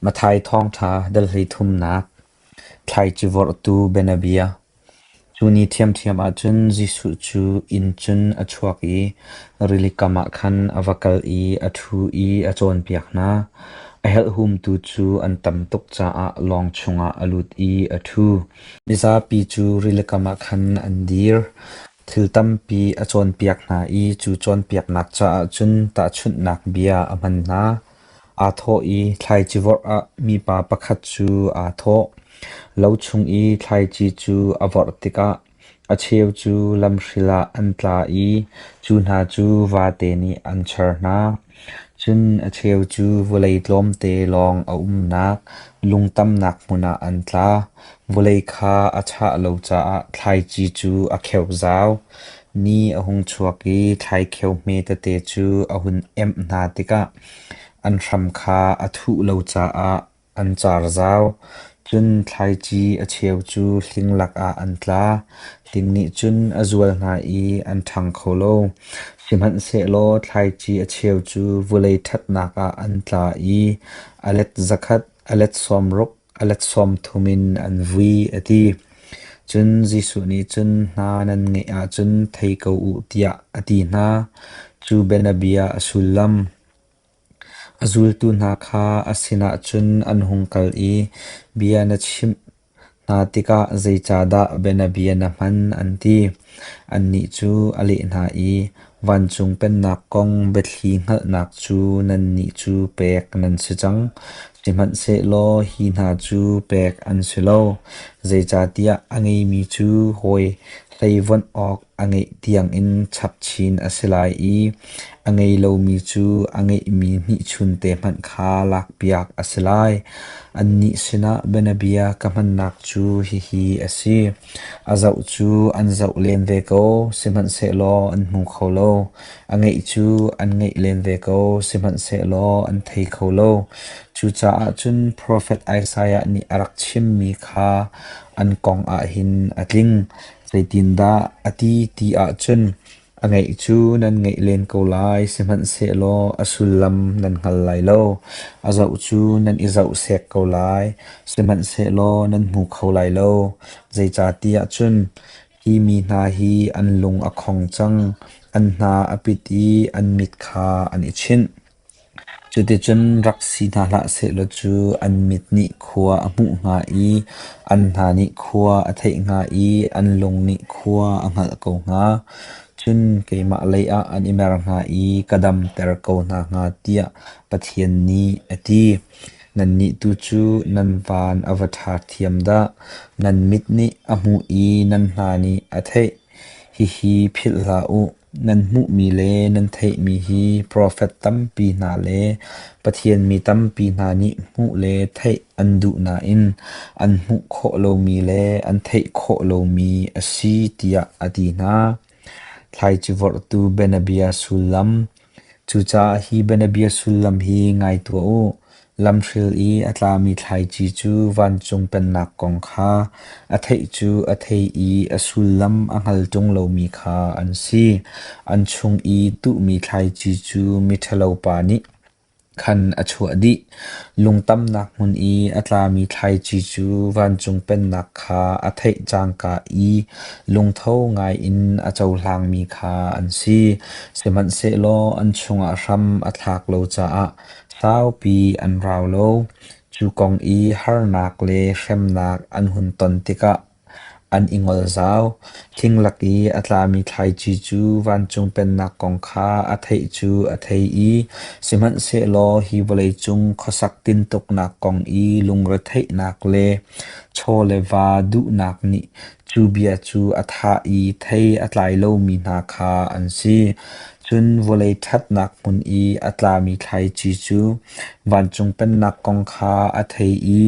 Matthai thawngṭha dal 33nak Thlaici vorhtu bianabia. Cu ni ṭhiamṭhiam ahcun Jesuh cu inn cun a chuak i rili kam ah khan a va kal i a ṭhu i a cawnpiak hna. A helhhumtu cu an tam tuk caah lawng chungah a lut i a ṭhu. Mizapi cu rilikam ah khan an dir. Thil tampi a cawnpiak hna i cu cawnpiaknak caah cun tahchunhnak bia a hman hna. Aa thawh i thlaici vorh ah mipa pakhat cu aa thawh. Lo chung i thlaici cu a vorh tikah a cheu cu lamhril ah an tla i cu hna cu vate nih an char hna. Cun a cheu cu vawlei tlawmte lawng a umnak lung tamnak hmun ah an tla. Vawlei kha a chah lo caah thlaici cu a kheu zau. Ni a hung chuak i thlaikheu hme tete cu a hun emh hna tikah an hram kha a thuh lo caah an car zau. Cun thlaici a cheu cu hling lakah an tla. Hling nih cun a zual hna i an ṭhang kho lo. Sihmanhsehlaw thlaici a cheu cu vawlei ṭhatnak ah an tla i a let 100, a let 60, a let 30 in an vui, a ti. Cun Jesuh nih cun hna nan ngeih ahcun thei ko u tiah a ti hna. Cu bianabia a sullam. A zultu hna kha a sinah cun an hung kal i bia na chimh hna tikah zeicahdah bianabia na hman an ti. Annih cu a leh hna i, Vancung Pennak kong biathli hngalhnak cu nannih cu pek nan si cang, sihmanhsehlaw hi hna cu pek an si lo. Zeicahtiah a ngeimi cu hawi hleivuanh awk a ngeih tiangin chap chin a si lai i a ngei lomi cu a ngeihmi hnihchunte hmanh kha lakpiak a si lai. Annih sinah bianabia ka hmannak cu hihi a si: A zoh cu an zoh len ve ko, sihmanhsehlaw an hmu kho lo; a ngeih cu an ngeih len ve ko, sihmanhsehlaw an thei kho lo. Cucaah cun profet Isaiah nih a rak chimmi kha an kong ah hin a tling. Zeitindah a ti ti ahcun, a ngeih cu nan ngeih len ko lai, sihmanhsehlaw a sullam nan hngal lai lo. A zoh cu nan i zoh sek ko lai, sihmanhsehlaw nan hmu kho lai lo. Zeicahtiah cun hi mi hna hi an lung a khong cang, an hna a pit i an mit kha an i chinh. Cuticun rak si hna hlah sehlaw cu an mit nih khua a hmuh hnga i an hna nih khua a theih hnga i an lung nih khua a hngalh ko hnga. Cun keimah lei ah an i mer hnga i ka damter ko hna hnga tiah Pathian nih a ti. Nannih tu cu nan van a va ṭha thiam dah! Nan mit nih a hmuh i nan hna nih a theih. Hihi philh hlah u. Nan hmuhmi le nan theihmi hi profet tampi hna le Pathian mi tampi hna nih hmuh le theih an duh nain an hmuh khawh lomi le an theih khawh lomi a si tiah a ti hna. Thlaici vorhtu bianabia sullam. Cucaah hi bianabia sullam hi ngai tuah u. Lamhril i a tlami thlaici cu vancung pennak kong kha a theih cu a thei i a sullam a hngal ṭung lomi kha an si. An chung i tuhmi thlaici cu miṭhalopa nih khan a chuah dih. Lungtamnak hmun i a tlami thlaici cu vancung pennak kha a theih cangka i lungtho ngaiin a cohlangmi kha an si. Sihmanhsehlaw an chungah hram a thlak lo caah Saupi an rau lo. Cu kong i harnak le hremnak an hun ton tikah an i ngol zau. Thing lak i a tlami thlaici cu vancung pennak kong kha a theih cu a thei i sihmanhsehlaw hi vawleicung khuasak tintuknak kong i lungretheihnak le chaw le va duhnak nih cu bia cu a thah i thei a tlai lomi hna kha an si. Cun vawlei ṭhatnak hmun i a tlami thlaici cu vancung pennak kong kha a thei i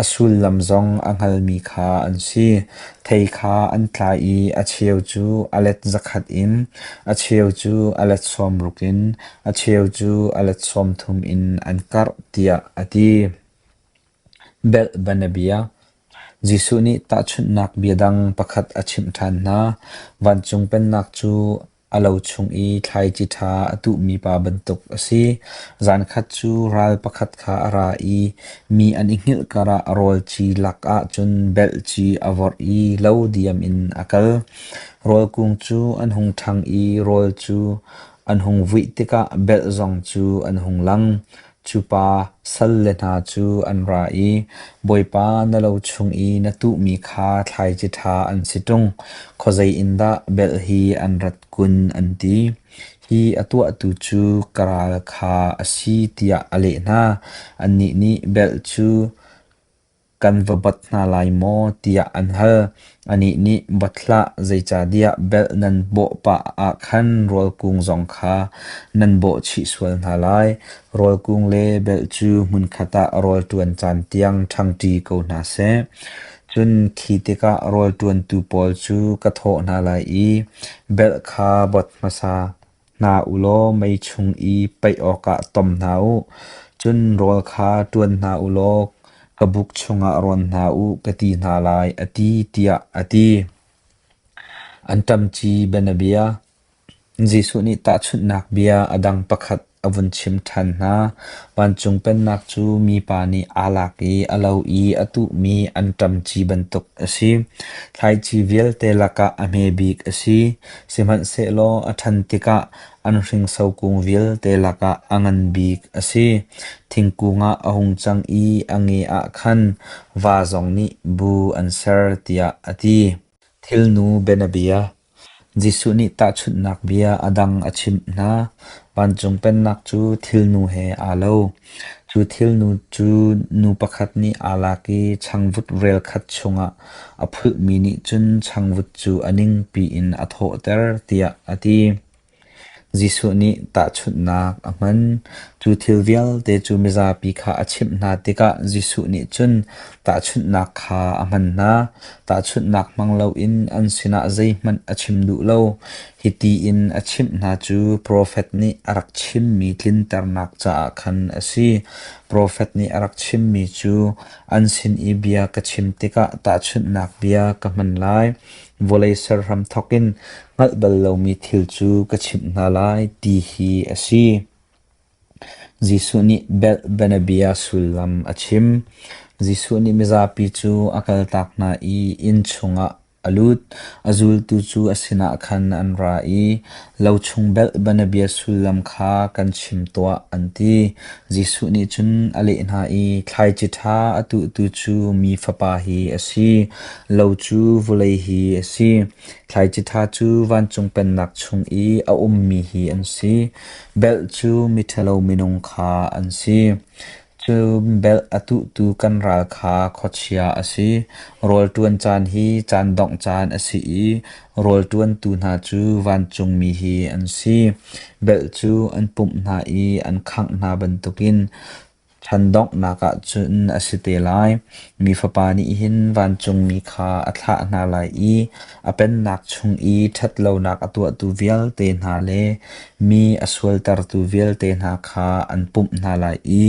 a sullam zong a hngalmi kha an si. Thei kha an tlai i a cheu cu a let 100 in, a cheu cu a let 60 in, a cheu cu a let 30 in an karh, tiah a ti. Belh bianabia. Jesuh nih tahchunhnak bia dang pakhat a chimh ṭhan hna. Vancung Pennak cu. a lo chung i thlaici ṭha a tuhmi pa bantuk a si. Zankhat cu ral pakhat kha a ra i mi an i hngilh karah rawl ci lakah cun belh ci a vorh i lo diam in a kal. Rawl kung cu an hung ṭhang i rawl cu an hung vuih tikah belh zong cu an hung lang. Cu pa salle hna cu an ra i, “Bawipa, na lo chung i na tuhmi kha thlaici ṭha an si ṭung. Khuazei in dah belh hi an rat kun?” an ti. Hi a tuahtu cu ka ral kha a si tiah a leh hna. Annih nih belh cu kan va bot hna lai maw tiah an hal. Anih nih, Bot hlah, zeicahtiah belh nan bawh pah ah khan rawl kung zong kha nan bawh chih sual hna lai. Rawl kung le belh cu hmunkhat ah rawl ṭuan caan tiang ṭhangṭi ko hna seh. Cun khi tikah rawl ṭuantu pawl cu ka thawh hna lai i belh kha bot hmasa hna u law mei chung i paih awkah tom hna u. Cun rawl kha ṭuan hna u law ka buk chungah rawn hna u, ka ti hna lai, a ti, tiah a ti. Anṭamci bianabia Jesuh nih tahchunhnak bia a dang pakhat a vun chim ṭhan hna. Vancung Pennak cu mipa nih aa lak i a lo i a tuhmi anṭamci bantuk a si. Thlaici vialte lakah a hme bik a si. Sihmanhsehlaw a ṭhan tikah an hringso kung vialte lakah a ngan bik a si. Thingkung ah a hung cang i a nge ah khan va zong nih bu an ser, tiah a ti. Thilnu bianabia Jesuh nih tahchunhnak bia a dang a chimh hna. Vancung Pennak cu thilnu he aa lo. Cu thilnu cu nu pakhat nih aa lak i changvut relkhat chungah a phulhmi nih cun changvut cu a ningpi in a thawhter, tiah a ti. Jesuh nih tahchunhnak a hman. Cu thil vialte cu mizapi kha a chimh hna tikah Jesuh nih cun tahchunhnak kha a hman hna. Tahchunhnak hmang loin an sinah zeihmanh a chim duh lo. Hiti in a chimh hna cu profet nih a rak chimmi tlinternak caah khan a si. Profet nih a rak chimmi cu, “An sin i bia ka chim tikah tahchunhnak bia ka hman lai. Vawlei ser hramthawk in hngalh bal lomi thil cu ka chimh hna lai,” ti hi a si. Jesuh nih belh bianabia sullam a chim. Jesuh nih mizapi cu a kaltak hna i inn chungah a lut. A zultu cu a sinah khan an ra i, “Lo chung belh bianabia sullam kha kan chim tuah,” an ti. Jesuh nih cun a leh hna i, “Thlaici ṭha a tuhtu cu Mi Fapa hi a si. Lo cu vawlei hi a si. Thlaici ṭha cu vancung pennak chung i a ummi hi an si. Belh cu miṭhalo minung kha an si. Cun belh a tuhtu kan ral kha khuachia a si. Rawl ṭuan caan hi caan dongh caan a si i rawl ṭuantu hna cu vancungmi hi an si. Belh cu an pumh hna i an khangh hna bantukin Chan donghnak ah cun a si te lai. Mi Fapa nih hin vancungmi kha a thlah hna lai i a pennak chung i ṭhat lonak a tuahtu vialte hna le mi a sualtertu vialte hna kha an pumh hna lai i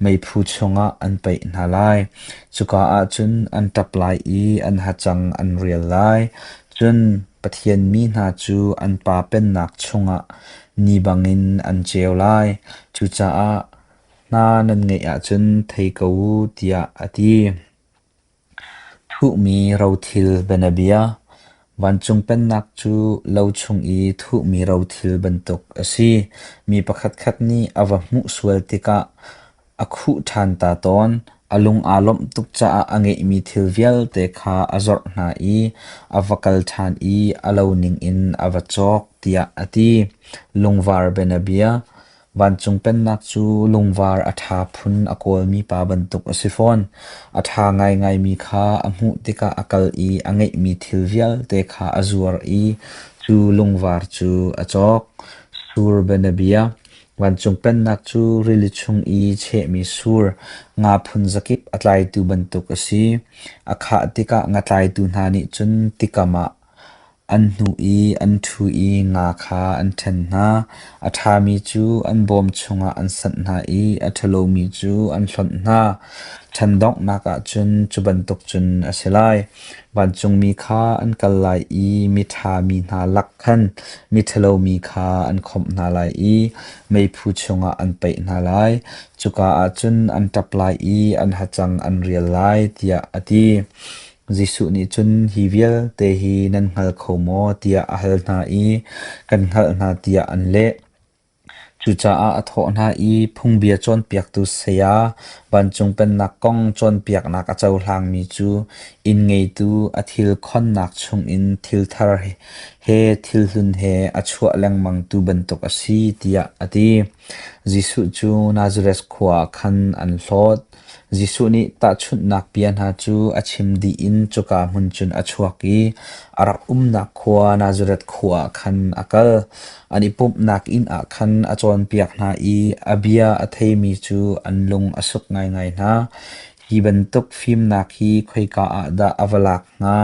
meiphu chungah an paih hna lai. Cuka ah cun an ṭap lai i an hacang an rial lai. Cun Pathian mi hna cu an Pa pennak chungah ni bangin an ceu lai. Cucaah Hna nan ngeih ahcun thei ko u, tiah a ti. Thuhmi rothil bianabia Vancung Pennak cu lo chung i thuhmi rothil bantuk a si. Mi pakhatkhat nih a va hmuh sual tikah a khuh ṭhan ta tawn. A lung aa lawmh tuk caah a ngeihmi thil vialte kha a zorh hna i a va kal ṭhan i a lo ningin a va cawk, tiah a ti. Lungvar bianabia Vancung Pennak cu lungvar a ṭha phun a kawlmi pa bantuk a si fawn. A ṭha ngaingaimi kha a hmuh tikah a kal i a ngeihmi thil vialte kha a zuar i cu lungvar cu a cawk. Sur bianabia Vancung Pennak cu rili chung i chehmi sur, nga phun zakip a tlaitu bantuk a si. A khah tikah nga tlaitu hna nih cun tikam ah. An hnuh i an ṭhu i nga kha an ṭhen hna. A ṭhami cu an bawm chungah an sanh hna i a ṭhalomi cu an hlonh hna. Ṭhen donghnak ah cun cu bantuk cun a si lai. Vancungmi kha an kal lai i miṭha mi hna lak khan miṭhalo mi kha an khawmh hna lai i meiphu chungah an paih hna lai. Cuka ah cun an ṭap lai i an hacang an rial lai, tiah a ti. Jesuh nih cun hi vialte hi nan hngal kho maw tiah a hal hna i kan hngalh hna tiah an leh. Cucaah a thawh hna i phungbia cawnpiaktu saya, vancung pennak kong cawnpiaknak a cohlangmi cu inn ngeitu a thil khonnak chungin thil thar he thil hlun he a chuah lengmangtu bantuk a si, tiah a ti. Jesuh cu Nazareth khua ah khan an hlawt. Jesuh nih tahchunhnak bia hna cu a chim dih in cuka hmun cun a chuak i a rak umnak khua Nazareth khua ah khan a kal. An i pumhnak inn ah khan a cawnpiak hna i a bia a theimi cu an lung a suk ngaingai hna. Hi bantuk fimnak hi khoika ah dah a va lak hnga?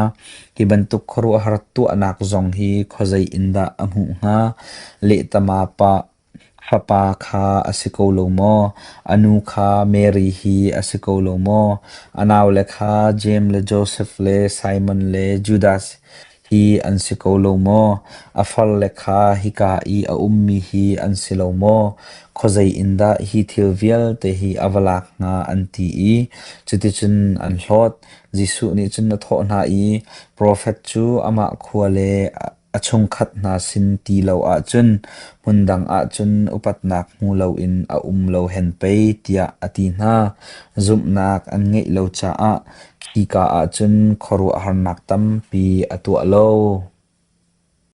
Hi bantuk khuaruahhar tuahnak zong hi khuazei in dah a hmuh hnga? Lehtama pa Fapa kha a si ko lo maw? A nu kha Mary hi a si ko lo maw? A naule kha Jeim le Josef le Simon le Judas hi an si ko lo maw? A farle kha hika i a ummi hi an si lo maw? Khuazei in dah hi thil vialte hi a va lak hnga an ti i cuticun an hlawt. Jesuh nih cun a thawh hna i, Profet cu amah khua le A chungkhat hna sin ti lo ahcun hmundang ahcun upatnak hmu loin a um lo hen pei tiah a ti hna. Zumhnak an ngeih lo caah khika ahcun khuaruahharnak tampi a tuah lo.